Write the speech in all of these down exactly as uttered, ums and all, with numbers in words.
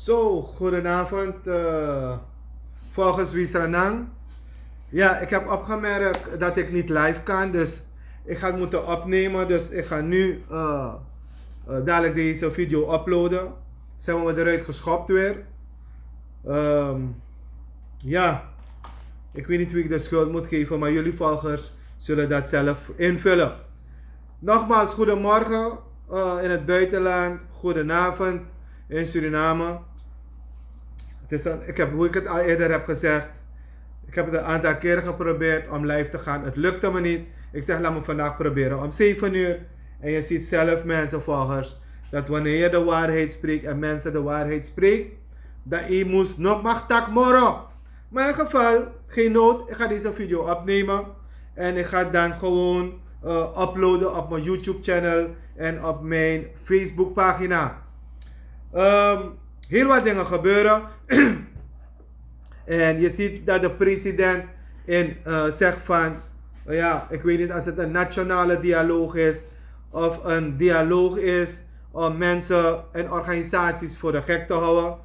Zo, goedenavond. Eh, volgens Wisranang. Ja, ik heb opgemerkt dat ik niet live kan, dus ik ga het moeten opnemen. Dus ik ga nu eh, eh, dadelijk deze video uploaden. Zijn we eruit geschopt weer. Ehm, ja, ik weet niet wie ik de schuld moet geven, maar jullie volgers zullen dat zelf invullen. Nogmaals, goedemorgen eh, in het buitenland. Goedenavond in Suriname. Het is dan, ik heb, hoe ik het al eerder heb gezegd, ik heb het een aantal keren geprobeerd om live te gaan. Het lukte me niet. Ik zeg, laat me vandaag proberen om zeven uur. En je ziet zelf, mensen, volgers, dat wanneer je de waarheid spreekt en mensen de waarheid spreekt, dan je moest nog mag tak moro. Maar in ieder geval, geen nood. Ik ga deze video opnemen. En ik ga het dan gewoon eh, uploaden op mijn YouTube-channel en op mijn Facebookpagina. Ehm, heel wat dingen gebeuren. En je ziet dat de president in eh, zegt van, eh, ja, ik weet niet als het een nationale dialoog is of een dialoog is om mensen en organisaties voor de gek te houden.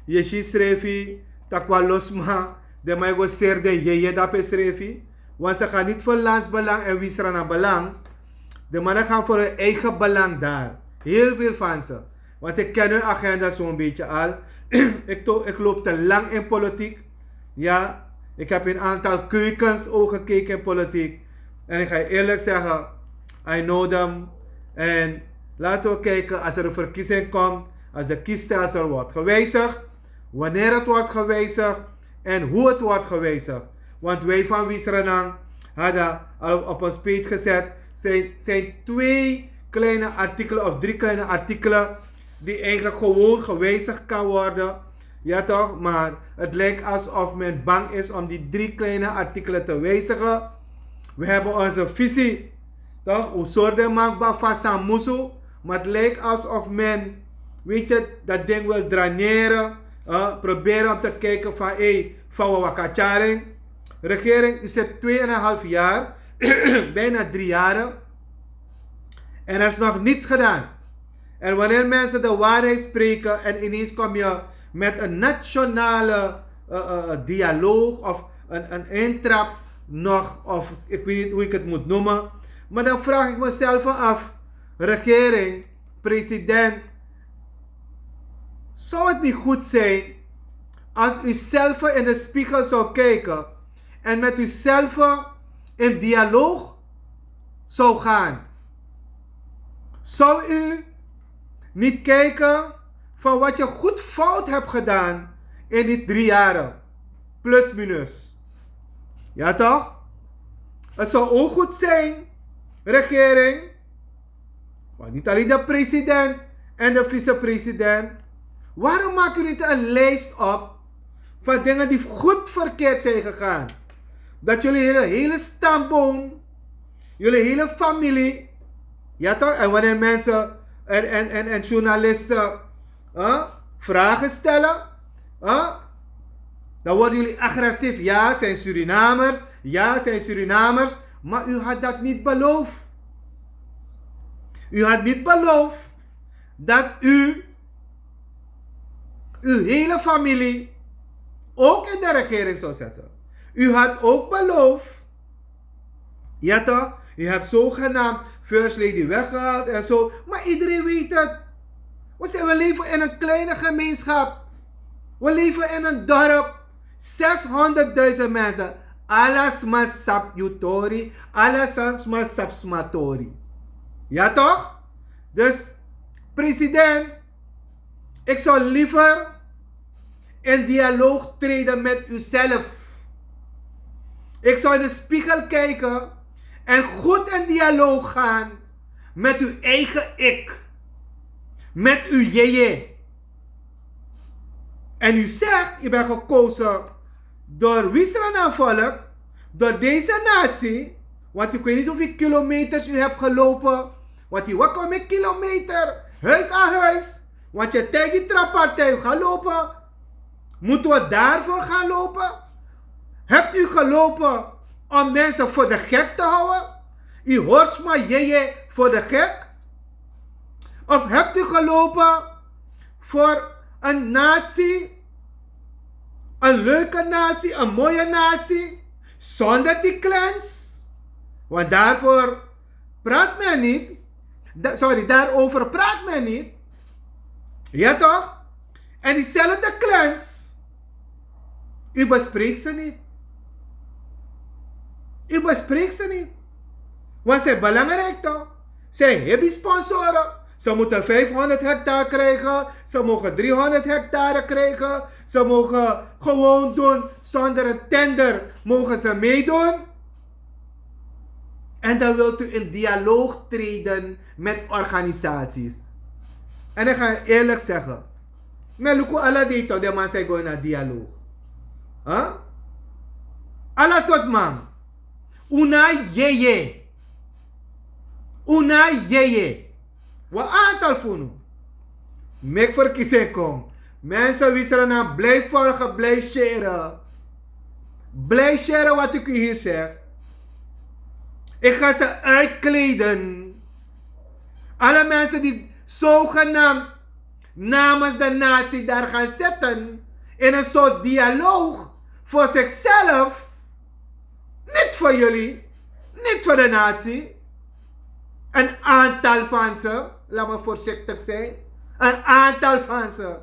Je ziet Srefi, Takwa Losma, de man go ser de yeye dape Srefi. Want ze gaan niet voor landsbelang en Wisrana belang. De mannen gaan voor hun eigen belang daar. Heel veel van ze. Want ik ken hun agenda zo'n beetje al. Ik, to, ik loop te lang in politiek. Ja, ik heb een aantal keukens ook gekeken in politiek. En ik ga je eerlijk zeggen, I know them. En laten we kijken als er een verkiezing komt, als de kiesstelsel wordt gewijzigd, wanneer het wordt gewijzigd en hoe het wordt gewijzigd. Want wij van Wisrenang hadden al op een speech gezet, zijn, zijn twee kleine artikelen of drie kleine artikelen die eigenlijk gewoon gewijzigd kan worden. Ja toch, maar het lijkt alsof men bang is om die drie kleine artikelen te wijzigen. We hebben onze visie, toch? Hoe soort de man van Samusu, maar het lijkt alsof men, weet je, dat ding wil draineren. Eh, proberen om te kijken van, hé, hey, van we wakacharing. Regering, u zit tweeënhalf jaar, bijna drie jaren. En er is nog niets gedaan. En wanneer mensen de waarheid spreken en ineens kom je met een nationale eh, eh, eh, dialoog of een, een intrap nog, of ik weet niet hoe ik het moet noemen. Maar dan vraag ik mezelf af, regering, president, zou het niet goed zijn als u zelf in de spiegel zou kijken en met uzelf in dialoog zou gaan? Zou u niet kijken van wat je goed fout hebt gedaan in die drie jaren? Plus minus. Ja toch? Het zou ook goed zijn, regering, maar niet alleen de president en de vicepresident. Waarom maak u niet een lijst op van dingen die goed verkeerd zijn gegaan? Dat jullie hele, hele stamboom, jullie hele familie, ja toch? En wanneer mensen en, en, en, en journalisten eh, vragen stellen, eh, dan worden jullie agressief. Ja, zijn Surinamers. Ja, zijn Surinamers. Maar u had dat niet beloofd. U had niet beloofd dat u uw hele familie ook in de regering zou zetten. U had ook beloofd, ja toch? U hebt zogenaamd First Lady weggehaald en zo. Maar iedereen weet het. We, zijn, we leven in een kleine gemeenschap. We leven in een dorp. Zeshonderdduizend mensen. Alasma sap yutori. Alasma sap smatori. Ja toch? Dus, president, ik zou liever in dialoog treden met uzelf. Ik zou in de spiegel kijken en goed in dialoog gaan met uw eigen ik. Met uw jeje. En u zegt, u bent gekozen door Wisrana volk, door deze natie, want ik weet niet hoeveel kilometers u hebt gelopen, want u wacht om een kilometer, huis aan huis, want je tegen die trappartij u gaat lopen. Moeten we daarvoor gaan lopen? Hebt u gelopen om mensen voor de gek te houden? U hoort maar jeje voor de gek? Of hebt u gelopen voor een natie, een leuke natie, een mooie natie, zonder die clans. Want daarvoor praat men niet. Da- sorry, daarover praat men niet. Ja toch? En diezelfde clans, u bespreekt ze niet. U bespreekt ze niet. Want ze zijn belangrijk toch? Zij hebben sponsoren. Ze moeten vijfhonderd hectare krijgen. Ze mogen driehonderd hectare krijgen. Ze mogen gewoon doen zonder een tender. Mogen ze meedoen. En dan wilt u in dialoog treden met organisaties. En ik ga eerlijk zeggen. Met luku ala dito de man zij gewoon naar dialoog. Huh? Ala soort man. Una yeye. Una yeye. Wan aantal fu unu. Meki verkiezing kon. Mensen, wi zullen aan blijf volgen, blijf share. Blijf share wat ik u hier zeg. Ik ga ze uitkleden. Alle mensen die zogenaamd namens de natie daar gaan zitten in een soort dialoog voor zichzelf. Niet voor jullie, niet voor de natie. Een aantal van ze, laat me voorzichtig zijn. Een aantal van ze.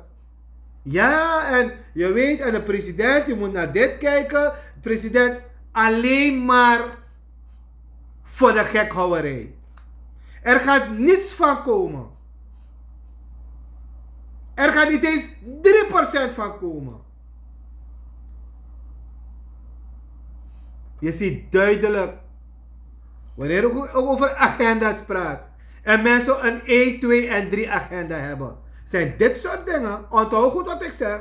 Ja, en je weet, en de president, je moet naar dit kijken. President, alleen maar voor de gekhouwerij. Er gaat niets van komen. Er gaat niet eens drie procent van komen. Je ziet duidelijk, wanneer ik ook over agenda's praat en mensen een één, twee en drie agenda hebben, zijn dit soort dingen. Onthoud goed wat ik zeg.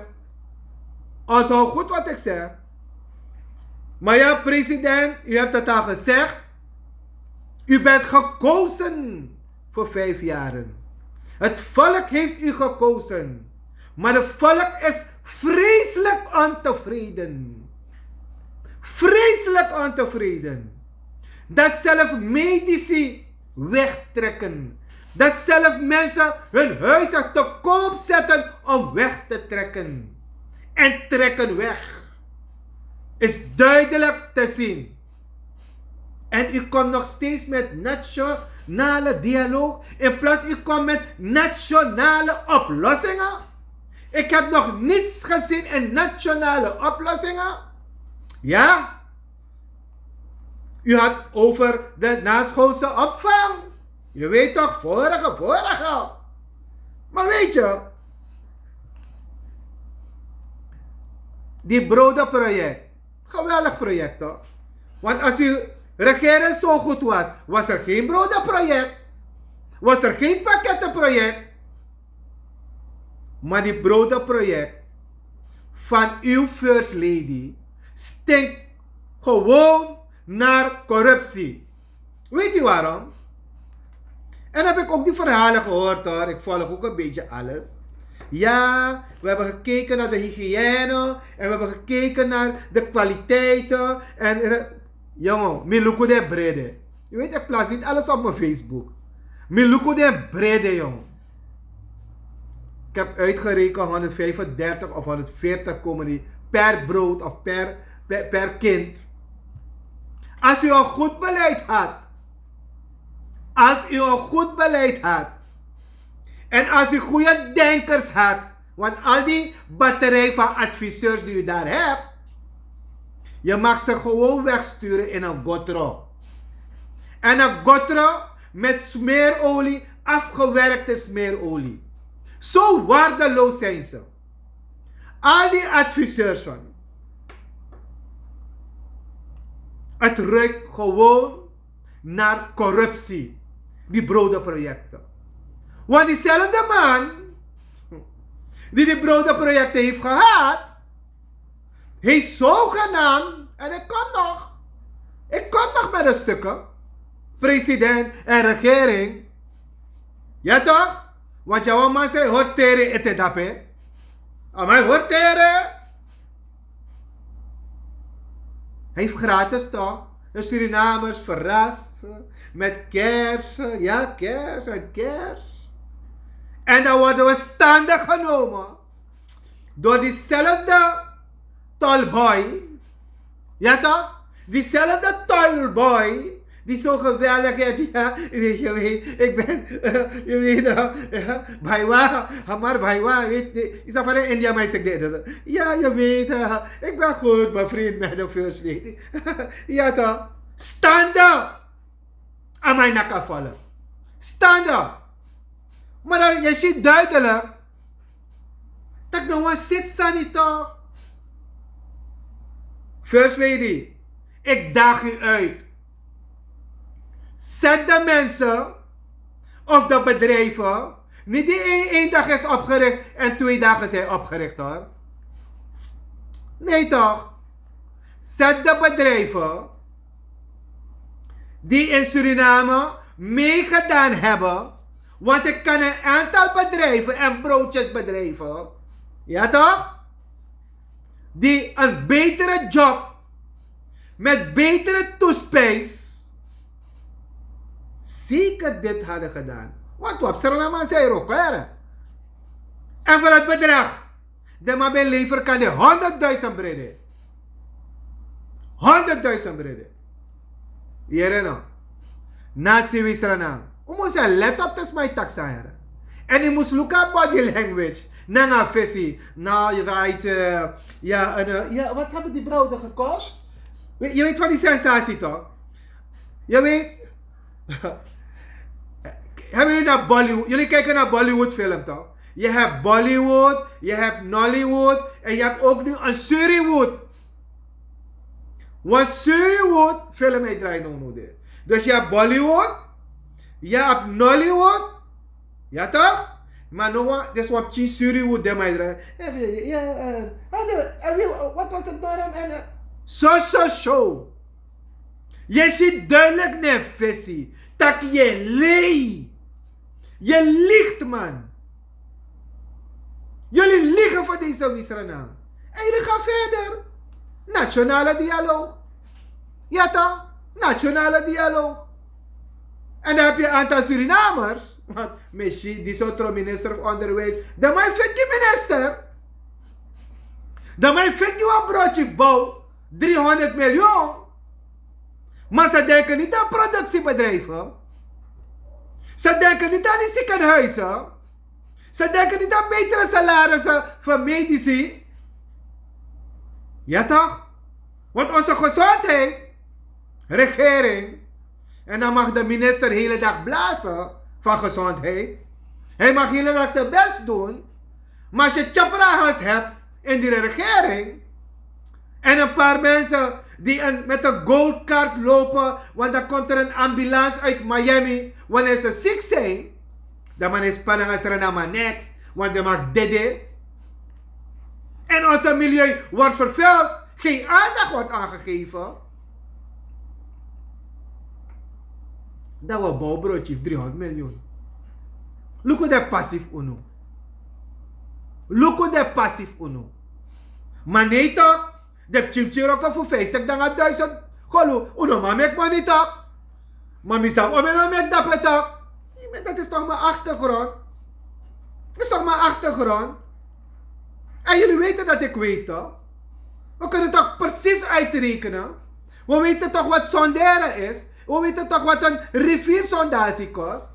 Onthoud goed wat ik zeg. Maar ja, president, u hebt het al gezegd. U bent gekozen voor vijf jaren. Het volk heeft u gekozen. Maar het volk is vreselijk ontevreden. Vreselijk ontevreden. Dat zelfs medici wegtrekken. Dat zelfs mensen hun huizen te koop zetten om weg te trekken. En trekken weg. Is duidelijk te zien. En u komt nog steeds met nationale dialoog in plaats u komt met nationale oplossingen. Ik heb nog niets gezien in nationale oplossingen. Ja, u had over de naschoolse opvang. Je weet toch, vorige, vorige. Maar weet je, die brodenproject, geweldig project toch? Want als uw regering zo goed was, was er geen brodenproject, was er geen pakkettenproject. Maar die brodenproject van uw first lady stinkt gewoon naar corruptie. Weet u waarom? En heb ik ook die verhalen gehoord hoor. Ik volg ook een beetje alles. Ja, we hebben gekeken naar de hygiëne. En we hebben gekeken naar de kwaliteiten. En jongen, mi luku de brede. Je weet, ik plaats niet alles op mijn Facebook. Mi luku de brede, jongen. Ik heb uitgerekend honderdvijfendertig of honderdveertig komen die per brood of per, per, per kind. Als u een goed beleid had, als u een goed beleid had en als u goede denkers had, want al die batterij van adviseurs die u daar hebt, je mag ze gewoon wegsturen in een gotro. En een gotro met smeerolie, afgewerkte smeerolie. Zo waardeloos zijn ze. Al die adviseurs van u. Het ruikt gewoon naar corruptie. Die brodenprojecten. Want diezelfde man die die brodenprojecten heeft gehad, heeft zogenaamd, en ik kom nog, ik kom nog met de stukken, president en regering. Ja toch? Want jouw man zei: "Hoor tere ete dape." Maar hij hoort tere. Hij heeft gratis toch de Surinamers verrast met kersen. Ja, kers en kers. En dan worden we standig genomen. Door diezelfde tolboy. Ja toch? Diezelfde tolboy. Die zo geweldig, ja, die, ja, je weet, je weet, ik ben, eh, je weet, eh, ja, Bhaiwa, Hamar Bhaiwa, weet je, is dat van in India, maar ik zeg dit, dit, dit. Ja, je weet, eh, ik ben goed bevriend met de first lady. Ja toch? Stande! A man naki a follow. Stande! Maar dan, je ziet duidelijk dat no wan sitsa niet toch. First lady, ik daag u uit. Zet de mensen of de bedrijven, niet die één, één dag is opgericht en twee dagen zijn opgericht hoor. Nee toch? Zet de bedrijven die in Suriname meegedaan hebben. Want ik ken een aantal bedrijven en broodjesbedrijven. Ja toch? Die een betere job met betere toespijs zeker dit hadden gedaan. Want op Suriname zei Rokwere. En voor het bedrag. De man ben lever kan de honderdduizend brede. Honderdduizend brede. Yere no. Nazi wisra na. U mus e let op te smai taksa yere. En u mus luka body language. Nanga fesi. Nou, je weet, eh, ja, en, eh, ja, wat hebben die broden gekost? Je weet van die sensatie toch? Je weet, hebben jullie naar Bollywood? Jullie kijken naar Bollywood film toch? Je hebt Bollywood, je hebt Nollywood en je hebt ook nu een Surrywood. Een Surrywood film hij draait nog nooit. Dus je hebt Bollywood, je hebt Nollywood, ja toch? Maar no one, dus wat je Surrywood de mij draait. Ja, ja, eh, wat was het daarom? En, eh, so, so, so. Je ziet duidelijk na fesi dat je lei. Je liegt, man. Jullie liegen voor deze wisra naam. En jullie gaan verder. Nationale dialoog. Ja toch? Nationale dialoog. En dan heb je een aantal Surinamers. Want misschien die zo trouw minister van onderwijs. Dan mij vindt die minister. Dan mij vindt die een broodje bouw. Driehonderd miljoen. Maar ze denken niet aan productiebedrijven. Ze denken niet aan die ziekenhuizen. Ze denken niet aan betere salarissen voor medici. Ja toch? Want onze gezondheid, regering, en dan mag de minister hele dag blazen van gezondheid. Hij mag hele dag zijn best doen. Maar als je tjaprahas hebt in die regering, en een paar mensen die een, met een goldkaart lopen, want dan komt er een ambulance uit Miami wanneer ze ziek zijn. Dan man is spanning als er maar niks, want de mag dede. En onze milieu wordt vervuild. Geen aandacht wordt aangegeven. Dan we bouwbroodje driehonderd miljoen. Luku de passief unu. Luku de passief unu. Maar nee toch, de pchimchi rokken voor vijftig dan duizend. Golu, unu maar mek money toch. Maar mi sabi o mi no mek dape toch. Dat is toch mijn achtergrond. Dat is toch mijn achtergrond. En jullie weten dat ik weet toch. We kunnen toch precies uitrekenen. We weten toch wat sonderen is. We weten toch wat een riviersondatie kost.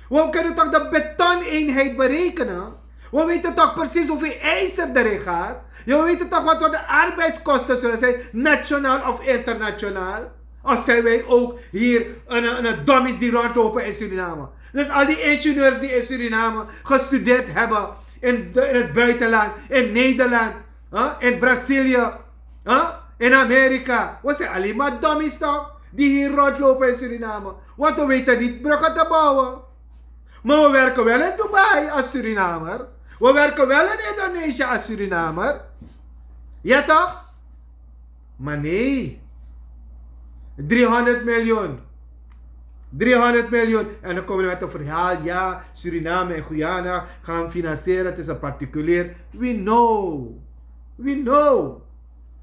We kunnen toch de betoneenheid berekenen. We weten toch precies hoeveel ijzer erin gaat. Ja, we weten toch wat, wat de arbeidskosten zullen zijn, nationaal of internationaal. Of zijn wij ook hier een, een, een dummies die rondlopen in Suriname? Dus al die ingenieurs die in Suriname gestudeerd hebben, in, de, in het buitenland, in Nederland, hè, in Brazilië, hè, in Amerika. We zijn alleen maar dummies toch, die hier rondlopen in Suriname. Want we weten niet bruggen te bouwen. Maar we werken wel in Dubai als Surinamer. We werken wel in Indonesië als Surinamer. Ja toch? Maar nee. Driehonderd miljoen. Driehonderd miljoen. En dan komen we met een verhaal. Ja, Suriname en Guyana gaan financieren tussen particulier. We know. We know.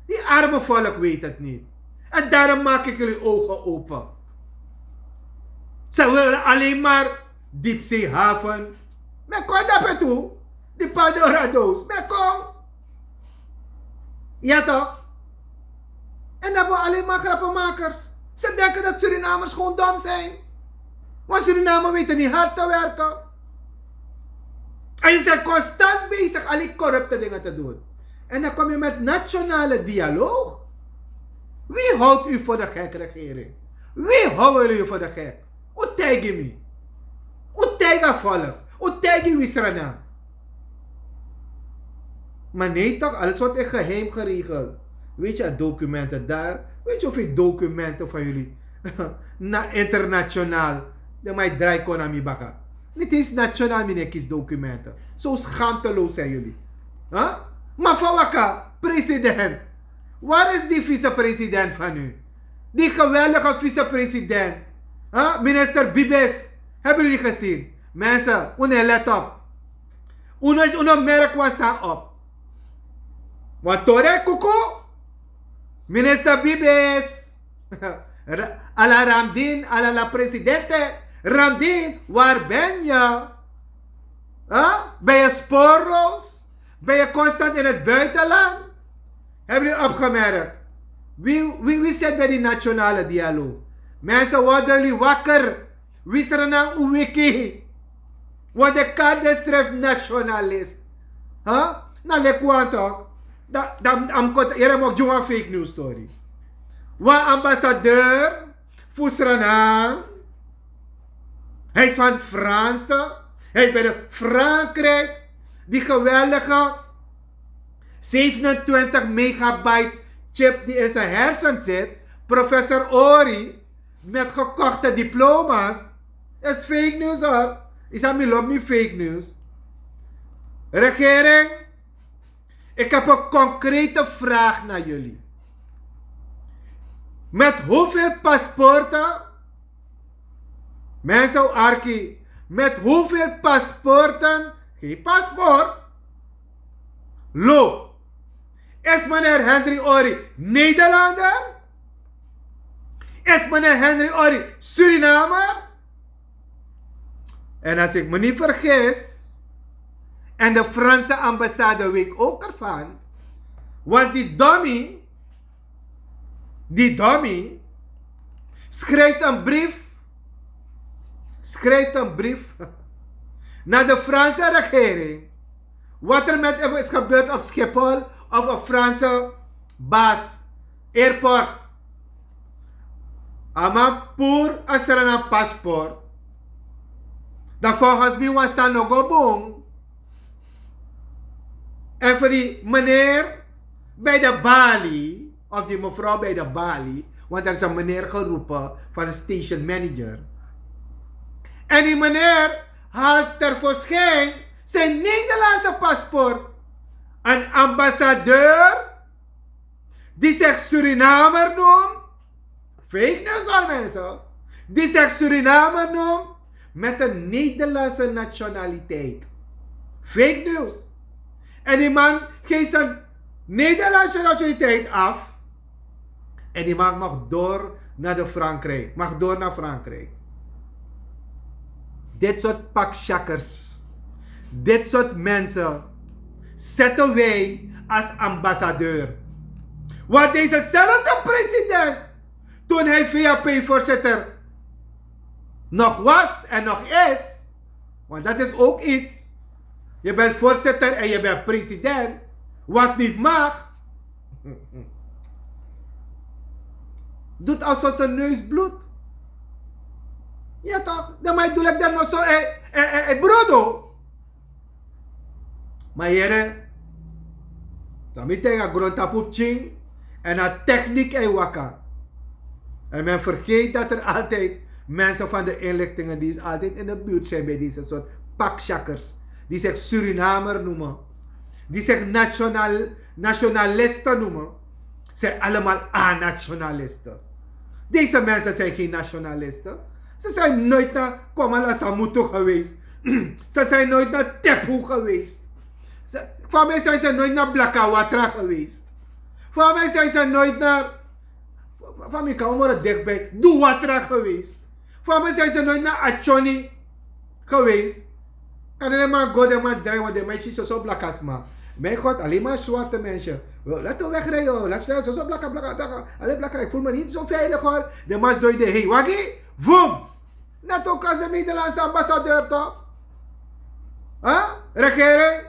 Die arme volk weet het niet. En daarom maak ik jullie ogen open. Ze willen alleen maar diepzeehaven. Maar kom daar toe. Die Pandora-doos. Maar kom. Ja toch? En dan hebben we alleen maar grappenmakers. Ze denken dat Surinamers gewoon dom zijn. Want Suriname weten niet hard te werken. En ze zijn constant bezig al die corrupte dingen te doen. En dan kom je met nationale dialoog. Wie houdt u voor de gek, regering? Wie houden u voor de gek? Un taigi mi. Un taigi a volk. Un taigi wi Sranan. Maar nee toch, alles wordt in geheim geregeld. Weet je, documenten daar. Weet je hoeveel documenten van jullie na internationaal de mij draai kon aan mi baka? Niet eens nationaal mi nekis documenten. Zo schaamteloos zijn jullie. Huh? Maar van waka, president. Waar is die vicepresident van u? Die geweldige vicepresident. Huh? Minister Bibes. Hebben jullie gezien? Mensen, un no let op. Un no, un no merk wan sani op. Wan tori e kuku. Minister Bibes. Ra- Ala Ramdin, ala la presidente. Ramdin, waar ben je? Huh? Ben je spoorloos? Ben je constant in het buitenland? Hebben jullie opgemerkt? Wie, wie, wie zit bij die nationale dialoog? Mensen, worden jullie wakker? Wie is er nou een wiki? Wat de kaart schrijft nationalist. Huh? Na leki wan toch? Dan, dan, dan kon hier ook een fake news story. Wan ambassadeur fu Sranan. Hij is van Franse. Hij is bij de Frankrijk. Die geweldige zevenentwintig megabyte chip die in zijn hersen zit. Professor Ori met gekochte diploma's. Is fake news hoor. Is aan mi loopt niet fake news. Regering, ik heb een concrete vraag naar jullie. Met hoeveel paspoorten? Mensen, arki, met hoeveel paspoorten? Geen paspoort. Lo. Is meneer Henry Ori Nederlander? Is meneer Henry Ori Surinamer? En als ik me niet vergis, en de Franse ambassade weet ook ervan, want die dummy, die dummy schrijft een brief, schrijft een brief naar de Franse regering wat er met hem is gebeurd op Schiphol of op Franse baas, airport. A man puru a Sranan paspoort. Dan volgens mi wan sani no go bun. En voor die meneer bij de balie, of die mevrouw bij de balie, want er is een meneer geroepen van de station manager. En die meneer haalt tevoorschijn zijn Nederlandse paspoort. Een ambassadeur die zich Surinamer noemt. Fake news hoor mensen. Die zich Surinamer noemt met een Nederlandse nationaliteit. Fake news. En die man geeft zijn Nederlandse nationaliteit af. En die man mag door naar de Frankrijk. Mag door naar Frankrijk. Dit soort pakshakkers, dit soort mensen zetten wij als ambassadeur. Want dezezelfde president, toen hij V H P-voorzitter nog was en nog is, want dat is ook iets. Je bent voorzitter en je bent president, wat niet mag. Doet alsof zijn neus bloedt. Ja toch? Dan maar doe ik dan nog zo, eh, eh, eh, eh, brodo. Maar here, dan moet je tegen grondtapu ching en naar techniek en waka. En men vergeet dat er altijd mensen van de inlichtingendienst altijd in de buurt zijn bij deze soort pakshakkers. Die zich Surinamer noemen. Die zich national, nationalisten noemen. Zijn allemaal A-nationalisten. Deze mensen zijn geen nationalisten. Ze zijn nooit naar Kwamala Samutu geweest. Ze zijn nooit naar Tepu geweest. Ze, van mij zijn ze nooit naar Blakawatra geweest. Van mij zijn ze nooit naar, van mij kan maar dichtbij, Duwatra geweest. Van mij zijn ze nooit naar Achoni geweest. Kan de man go, de man draai, want de man is zo blakasma. Mijn god, alleen maar zwarte mensen. Laten we wegrijden. Laten we zo, zo blaka, blaka, blaka. Alleen blaka, ik voel me niet zo veilig hoor. De mas doy de hey, wagi. Vum. Net ook als de Nederlandse ambassadeur toch? Huh? Regering,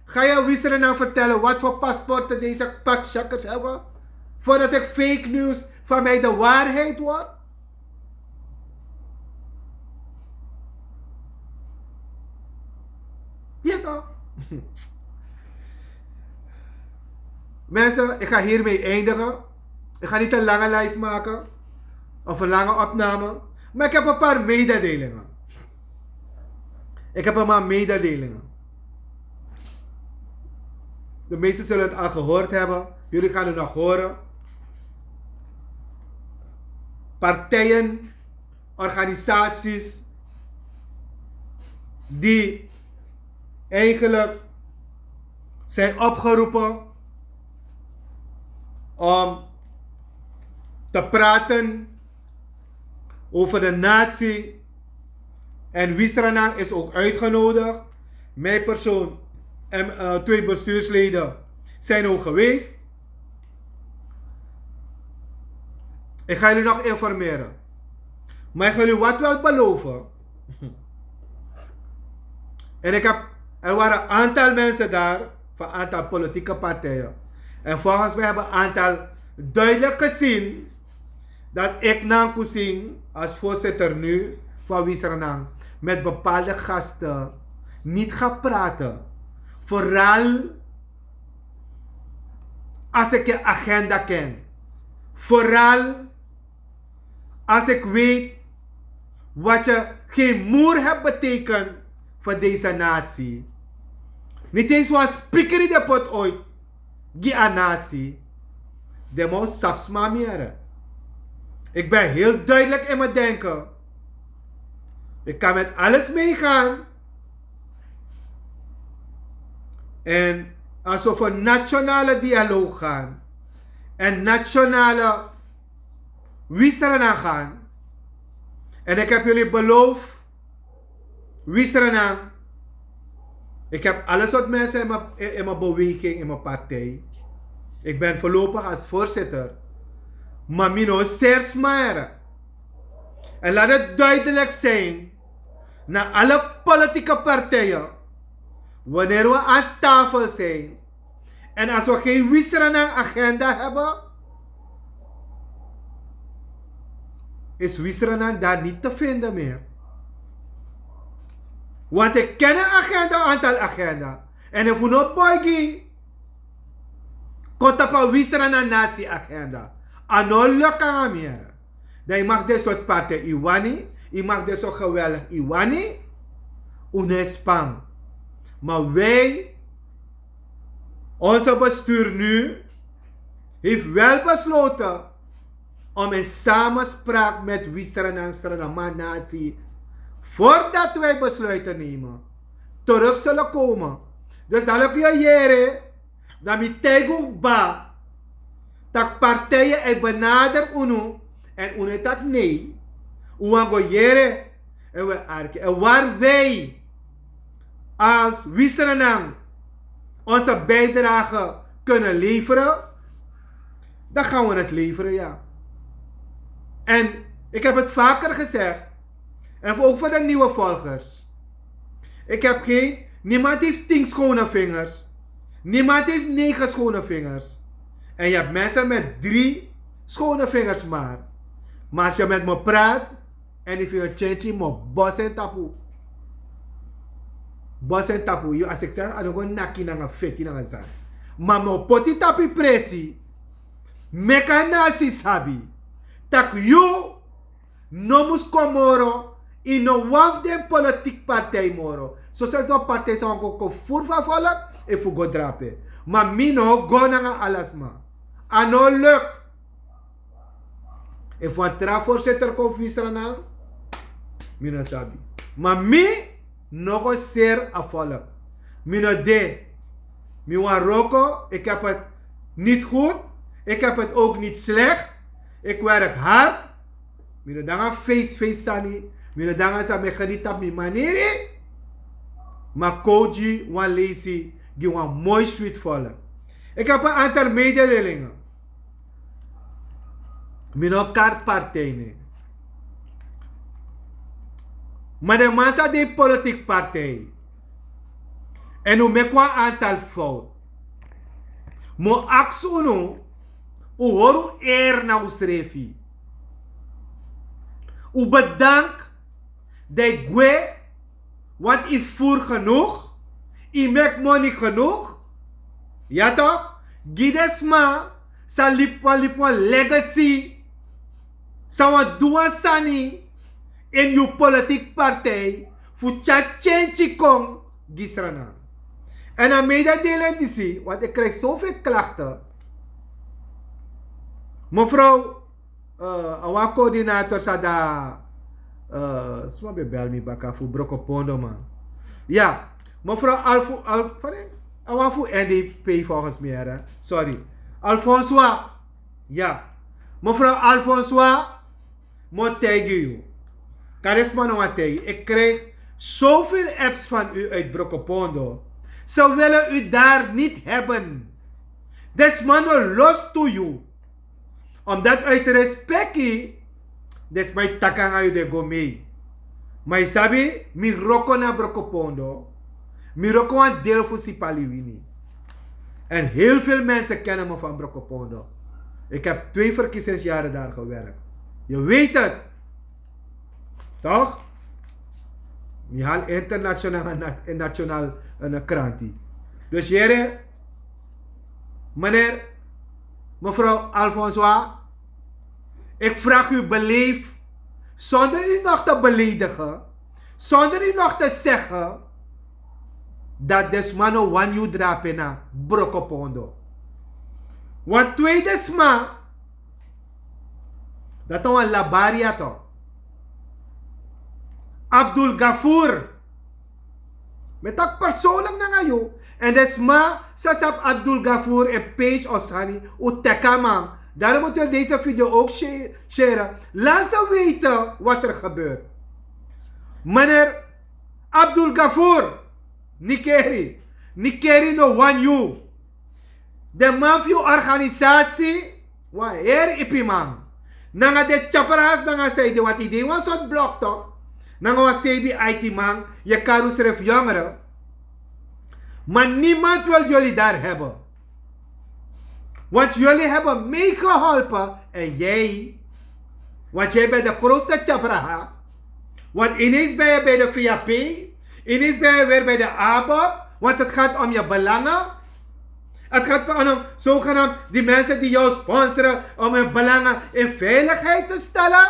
ga je Wisserenang vertellen wat voor paspoorten deze pakjakkers hebben? Voordat ik fake news van mij de waarheid word? Ja toch? Mensen, ik ga hiermee eindigen. Ik ga niet een lange live maken of een lange opname. Maar ik heb een paar mededelingen. Ik heb een paar mededelingen. De meesten zullen het al gehoord hebben. Jullie gaan het nog horen. Partijen, organisaties die eigenlijk zijn opgeroepen om te praten over de natie. En Wisranang is ook uitgenodigd. Mijn persoon en eh, twee bestuursleden zijn ook geweest. Ik ga jullie nog informeren. Maar ik ga jullie wat wel beloven. En ik heb, er waren een aantal mensen daar van een aantal politieke partijen. En volgens mij hebben een aantal duidelijk gezien dat ik Nankusing als voorzitter nu van Wisranang met bepaalde gasten niet ga praten. Vooral als ik je agenda ken. Vooral als ik weet wat je geen moer hebt betekend voor deze natie. Niet eens was pikri de pot ooit die aan natie. De man sapsma miere. Ik ben heel duidelijk in mijn denken. Ik kan met alles meegaan. En als we voor nationale dialoog gaan en nationale wisteren aan gaan. En ik heb jullie beloofd, wisteren aan. Ik heb alle soort mensen in mijn, in, in mijn beweging, in mijn partij. Ik ben voorlopig als voorzitter. Maar Mino Sersmaire. En laat het duidelijk zijn naar alle politieke partijen. Wanneer we aan tafel zijn, en als we geen Wisranang agenda hebben, is Wisranang daar niet te vinden meer. Want ik ken een agenda, aantal agenda. En if we no boigi, kon tapu a Wisranang natie agenda. A no lukt aan meer. Dan je mag dit soort partij Iwani, je mag dit soort geweldig Iwani, Unespan. Maar wij Onze bestuur nu heeft wel besloten om in samenspraak met Wisranang Sranama Natie, voordat wij besluiten nemen, terug zullen komen. Dus dan lukt je jere, dan mi tijgu ba, dat partijen en benader unu en unu dat nee, unu go jere en we arki. En waar wij als Wisranang onze bijdrage kunnen leveren, dan gaan we het leveren, ja. En ik heb het vaker gezegd, en ook voor de nieuwe volgers. Ik heb geen, niemand heeft tien schone vingers. Niemand heeft negen schone vingers. En je hebt mensen met drie schone vingers maar. Maar als je met me praat, en if you change mo boss en tapu. Boss en tapu, yo, als ik zeg, I don't go naki nanga feti nanga zan. Maar mo poti tapu presi. Meka nasi sabi. Tak you no mus kon moro, i no wan fu den politiki partij moro. Soso efu den partij san wan go kon furu fu a volk, efu go drape. Ma mi no go nanga ala sma. A no luk. Efu wan tra voorzitter kon fu Wisranang, mi no sabi. Ma mi no go seri a volk. Mi no de. Mi wan wroko, ik heb het niet goed. Ik heb het ook niet slecht. Ik werk hard. Mi no de nanga feest, feest sani. Mi no de nanga san mi e geniet tapu mi maniri. Ma kon gi wan leisi gi wan moi swit folo. Ik heb een aantal mededelingen. Mi no kart partij nen. Ma den man sa de politiki partij. En un meki wan aantal fout. Mi o aksi unu, un hori un eri na unsrefi. Un bedank dan yu gwe, want yu furu genoeg, yu meki moni genoeg. Ya tok, gi den sma san libi wan libi wan legacy, san wani du wan sani ini yu politiki partij, fu tyari tyentyi kon gi Sranan. En a mededeling disi, want ik krijg zoveel klachten. Mevrouw, eh, a wan coördinator sa da, eh, sma ben bel mi baka fu Brokopondo man. Ya, mevrouw Alfo Alf a wan fu N D P volgens mi here. Sorry. Alfonsois. Ya, mevrouw Alfonsois, mi o taigi yu. Kan den sma no wani taigi. Ik krijg zoveel apps van u uit Brokopondo. Ze willen u daar niet hebben. Den sma no lostu yu. Omdat uit respeki den sma e taki nanga yu, den go mee. Ma yu sabi, mi wroko na Brokopondo. Mi wroko wan deel fu Sipaliwini. En heel veel mensen kennen me van Brokopondo. Ik heb twee verkiezingsjaren daar gewerkt. Je weet het. Toch? Mi hali international en nat- en national en kranti. Dus here, meneer, mevrouw Alfonsois, ik vraag u beleef, zonder u nog te beledigen, zonder u nog te zeggen dat den sma no wani yu drape na Brokopondo. Want tweede sma, dat a wan labaria to. Abdul Gafur. Mi taki persoonlijk nanga yu. En den sma san sabi Abdul Gafur en page of sani, un teki a man. Daarom moet u deze video ook share. Laat ze weten wat er gebeurt. Meneer Abdul Gafur, Nikeri. Nikeri no wani yu. Den man fu yu organisasi, wan heri ipi man. Nanga den tyaprahas nanga san yu de, want yu de wan sortu bloktok. Nanga wan sebi aiti man, yu e kari unsrefi yongre. Maar niemand wil jullie daar hebben. Want jullie hebben meegeholpen en jij, want jij bent de grootste tyapraha. Want ineens ben je bij de V A P, ineens ben je weer bij de ABOP, want het gaat om je belangen. Het gaat om zogenaamd die mensen die jou sponsoren om hun belangen in veiligheid te stellen.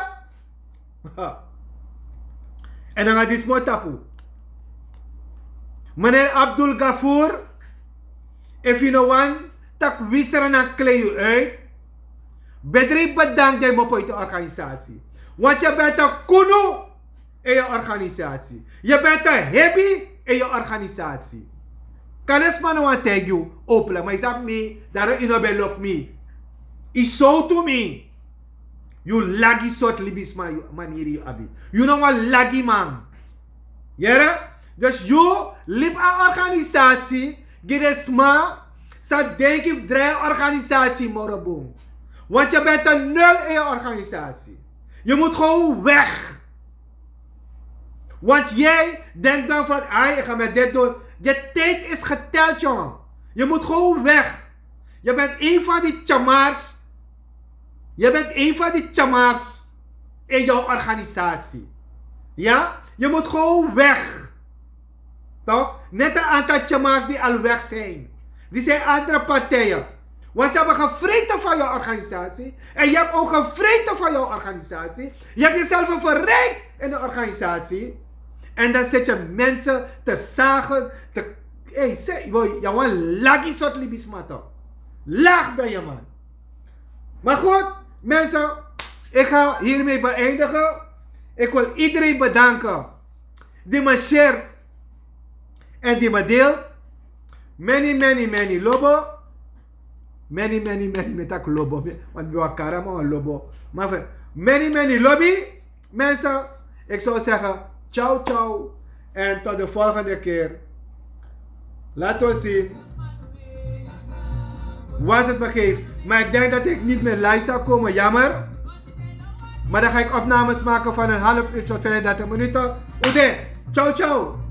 En dan gaat die smotapu. Meneer Abdul Gafur, efu yu no wani tak' wi Sranan klei yu uit, bedrijf bedank dan yu mopo uit de organisatie. Want yu bent een kunu in yu organisatie. Yu bent een hebi in yu organisatie. Kan den sma no wani taigi yu openlijk, maar yu sabi mi, daarom yu no ben lobi mi. Yu sowtu mi. Yu lagi sortu libisma, yu maniri yu abi. Yu no wan lagi man. Yere? Dus yu libi a organisasi gi den sma san denki fu drai a organisasi moro bun. Want yu bent een nul in yu organisasi. Yu moet gewoon weg. Want jij denkt dan van, ai, ik ga met dit doen. Je tijd is geteld, jongen. Je moet gewoon weg. Je bent een van die tjamars. Je bent een van die tjamars in jouw organisatie. Ja? Je moet gewoon weg. Toch? Net een aantal tjamars die al weg zijn. Die zijn andere partijen. Want ze hebben gevreten van jouw organisatie. En je hebt ook gevreten van jouw organisatie. Je hebt jezelf verrijkt in de organisatie. En dan zit je mensen te zagen. Te, hey, zeg, boy, yu wan lagi sortu libisma toch. Laag ben je, man. Maar goed, mensen, ik ga hiermee beëindigen. Ik wil iedereen bedanken die me shared en die me deelt. Many, many, many lobo. Many, many, many, mi taki lobo. Want mi ben wan kara, ma wan lobo. Maar many, many lobi. Mensen, ik zou zeggen, ciao, ciao. En tot de volgende keer. Laten we zien wat het begeeft. Maar ik denk dat ik niet meer live zal komen, jammer. Maar dan ga ik opnames maken van een half uur tot vijfendertig minuten. Oede, ciao ciao.